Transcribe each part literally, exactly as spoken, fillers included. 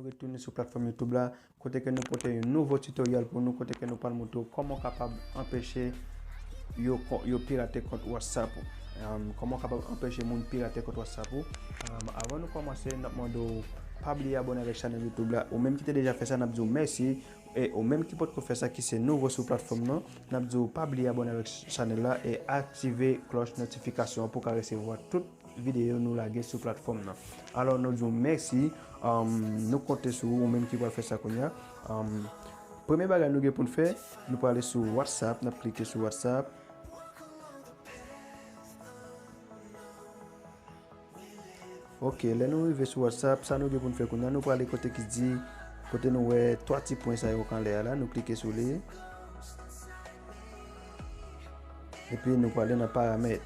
Retounen sou platfòm YouTube la, kote ke nou pote yon nouvo tutorial pou nou, kote ke nou pral montre w kòman w kapab anpeche yo, yo pirate kont WhatsApp ou. Um, kòman w kapab anpeche moun pirate kont WhatsApp ou. Um, avan nou kòmanse, n ap mande w pa bliye abòne avèk chanèl YouTube la. Ou menm ki te deja fè sa, n ap di w mèsi. E ou menm ki potko fè sa, ki se nouvo sou platfòm nan, n ap di w pa bliye abòne avèk chanèl la e aktive klòch notifikasyon an pou w ka resevwa tout videyo nou lage sou platfòm nan. Alò, nou di w mèsi, um, nou konte sou ou, ou menm ki pral fè sa kounye a. Um, premye bagay nou gen pou n fè, nou prale sou WhatsApp, n ap klike sou WhatsApp. Ok, lè nou rive sou WhatsApp, sa nou gen pou n fè kounye a, nou prale kote ki di, kote nou wè twa ti pwen sa yo k anlè a la, nou klike sou li. Epi nou prale nan paramèt.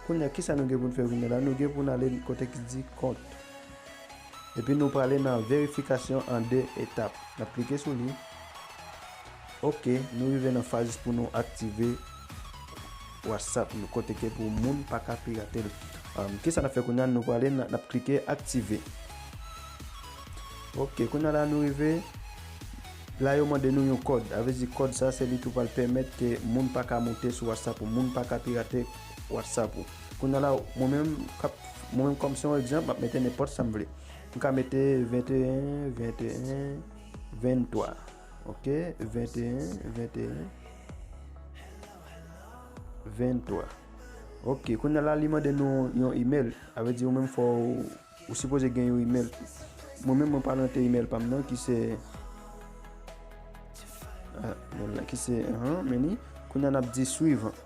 Kounye a, kisa nou gen pou n fè kounye a la? Nou gen pou n ale kote ki di kont. Epi nou prale nan verifikasyon an de etap. N ap klike sou li. Ok, nou rive nan faz pou nou aktive WhatsApp nou, kote ke pou moun pa ka pirate l. Um, kisa n ap fè kounye a? Nou prale nan, n ap klike aktive. Ok, kounye a la nou rive. La yo mande nou yon kòd. Sa vle di kòd sa, se li tou pral pèmèt ke moun pa ka moute sou WhatsApp ou, moun pa ka pirate WhatsApp ou. Kounye a la, mwen menm, k ap, mwen menm kòm se yon egzanp, m ap mete nenpòt sa m vle. M ka mete venteyen, venteyen, venntwa. Ok, venteyen, venteyen, venntwa. Ok, kounye a la, li mande nou yon email. Sa vle di ou menm fò w, ou sipoze gen yon email. Mwen menm, mwen pral rantre email pa m nan ki se, ah, men la, ki se, ahan, men ni. Kounye a n ap di suivant.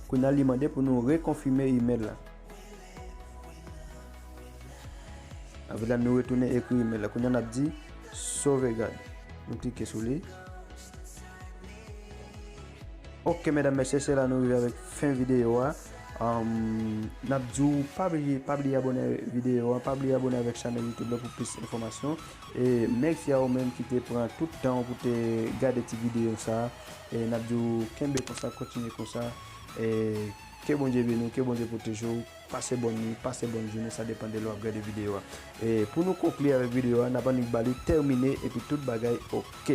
Kounye a li mande pou nou rekonfime email la. Avè la, nou retounen ekri email la. Kounye a n ap di sauvegarde. Nou klike sou li. Ok, medam, mesye, se la nou rive avèk fen videyo a. Um, n ap di w pa bliye, pa bliye abòne videyo a, pa bliye abòne avèk chanèl YouTube la pou plis enfòmasyon. E mèsi a ou menm ki te pran tout tan w pou te gade ti videyo sa. E n ap di w kenbe konsa, kontinye konsa. E ke Bondye beni w, ke Bondye pwoteje w. Pase bòn nuit, pase bòn jounen, sa depann de lè w ap gade videyo a. E pou nou konkli avèk videyo a, n ap annik ba li tèmine epi tout bagay ok.